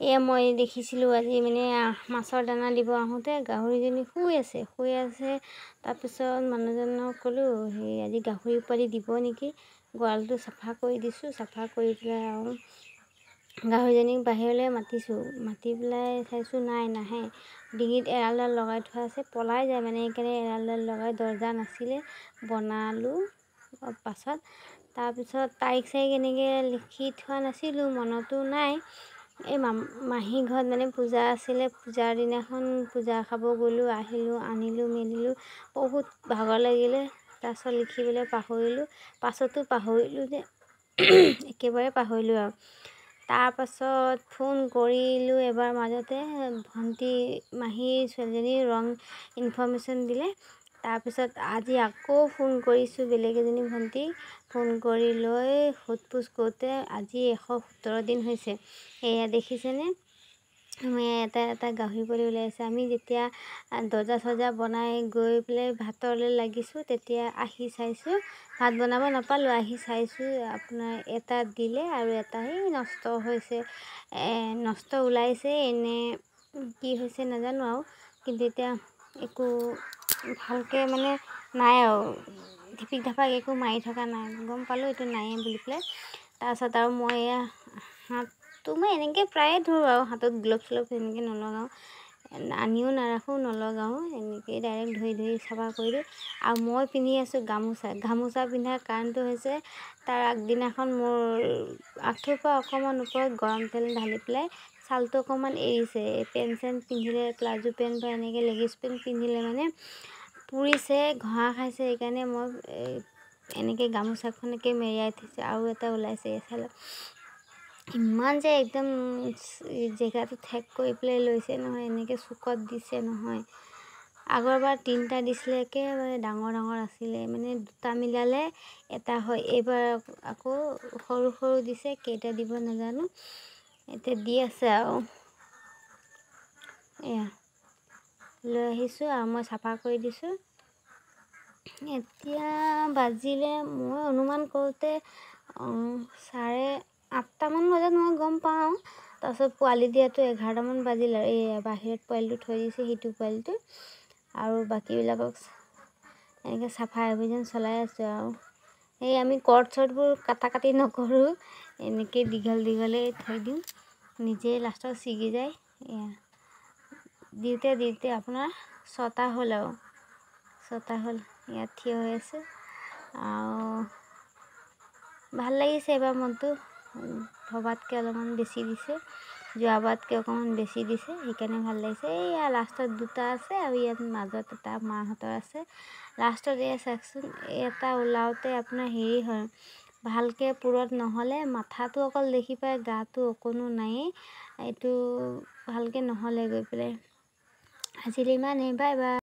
এয়া মই দেখিছিলোঁ আজি মানে মাছৰ দানা দিব আহোঁতে গাহৰিজনী শুই আছে, শুই আছে। তাৰপিছত মানুহজনক ক'লোঁ, সেই আজি গাহৰি পোৱালি দিব নেকি? গঁৰালটো চাফা কৰি দিছোঁ, চাফা কৰি পেলাই আৰু গাহৰিজনীক বাহিৰলৈ মাতিছোঁ। মাতি পেলাই চাইছোঁ, নাই, নাহে। ডিঙিত এৰালডাল লগাই থোৱা আছে, পলাই যায় মানে, সেইকাৰণে এৰালডাল লগাই, দৰ্জা নাছিলে, বনালোঁ পাছত। তাৰপিছত তাৰিখ চাৰিখ এনেকৈ লিখি থোৱা নাছিলোঁ, মনতো নাই। এই মাহী ঘৰত মানে পূজা আছিলে, পূজাৰ দিনাখন পূজা খাব গ'লোঁ, আহিলোঁ, আনিলোঁ মেলিলোঁ, বহুত ভাগৰ লাগিলে। তাৰপিছত লিখিবলৈ পাহৰিলোঁ, পাছতো পাহৰিলোঁ যে একেবাৰে পাহৰিলোঁ আৰু। তাৰপাছত ফোন কৰিলোঁ এবাৰ মাজতে, ভণ্টি মাহীৰ ছোৱালীজনী ৰং ইনফৰ্মেশ্যন দিলে। তাৰপিছত আজি আকৌ ফোন কৰিছোঁ বেলেগ এজনী ভণ্টি, ফোন কৰি লৈ সোধ পোছ কৰোঁতে আজি 117 দিন হৈছে। এয়া দেখিছেনে, এটা এটা গাহৰি পোৱালি ওলাই আছে। আমি যেতিয়া দৰ্জা চৰ্জা বনাই গৈ পেলাই ভাতলৈ লাগিছোঁ, তেতিয়া আহি চাইছোঁ, ভাত বনাব নাপালোঁ, আহি চাইছোঁ আপোনাৰ এটা দিলে আৰু এটা সেই নষ্ট হৈছে, নষ্ট ওলাইছে, এনে কি হৈছে নাজানো আৰু। কিন্তু এতিয়া একো ভালকৈ মানে নাই আৰু, ঢিপিক ঢাপাক একো মাৰি থকা নাই, গম পালোঁ এইটো নায়েই বুলি পেলাই। তাৰপাছত আৰু মই এয়া হাতটো মই এনেকৈ প্ৰায়ে ধৰোঁ আৰু, হাতত গ্ল'ভছ চলভছ এনেকৈ নলগাওঁ, আনিও নাৰাখোঁ, নলগাওঁ, এনেকেই ডাইৰেক্ট ধৰি ধৰি চাফা কৰি দিওঁ। আৰু মই পিন্ধি আছোঁ গামোচা। গামোচা পিন্ধাৰ কাৰণটো হৈছে তাৰ আগদিনাখন মোৰ আঁঠুৰ পৰা অকণমান ওপৰত গৰম তেল ঢালি পেলাই ছালটো অকণমান এৰিছে। পেণ্ট চেণ্ট পিন্ধিলে, প্লাজো পেণ্ট বা এনেকৈ লেগিছ পেণ্ট পিন্ধিলে মানে পুৰিছে, ঘঁহা খাইছে, সেইকাৰণে মই এনেকৈ গামোচাখনকে মেৰিয়াই থৈছোঁ। আৰু এটা ওলাইছে এইফালে, ইমান যে একদম জেগাটো ঠেক কৰি পেলাই লৈছে নহয়, এনেকৈ চুকত দিছে নহয়। আগৰবাৰ তিনিটা দিছিলে, একেবাৰে ডাঙৰ ডাঙৰ আছিলে, মানে দুটা মিলালে এটা হয়। এইবাৰ আকৌ সৰু সৰু দিছে, কেইটা দিব নাজানো, এতিয়া দি আছে আৰু। এয়া লৈ আহিছোঁ আৰু মই চাফা কৰি দিছোঁ। এতিয়া বাজিলে মই অনুমান কৰোঁতে 8:30মান বজাত মই গম পাওঁ। তাৰপাছত পোৱালি দিয়াটো 11টামান বাজিল আৰু। এই বাহিৰত পোৱালিটো থৈ দিছে, সিটো পোৱালিটো, আৰু বাকীবিলাকক এনেকৈ চাফাই অভিযান চলাই আছোঁ আৰু। এই আমি কৰ্ড চৰ্ডবোৰ কটা কাটি নকৰোঁ, এনেকৈ দীঘল দীঘলেই থৈ দিওঁ, নিজেই লাষ্টত ছিগি যায়। এয়া দিওঁতে দিওঁতে আপোনাৰ 6টা হ'ল আৰু, 6টা হ'ল, ইয়াত থিয় হৈ আছে আৰু। ভাল লাগিছে এইবাৰ মনটো, ভবাতকৈ অলপমান বেছি দিছে, যোৱাবাৰতকৈ অকণমান বেছি দিছে, সেইকাৰণে ভাল লাগিছে। এইয়া লাষ্টত দুটা আছে আৰু ইয়াত মাজত এটা মাহঁতৰ আছে। লাষ্টত এয়া চাওকচোন, এটা ওলাওঁতে আপোনাৰ হেৰি হয়, ভালকৈ পূৰঠ নহ'লে মাথাটো অকল দেখি পায়, গাটো অকণো নায়েই, এইটো ভালকৈ নহ'লে গৈ পেলাই। আজিলৈ ইমানেই, বাই বাই।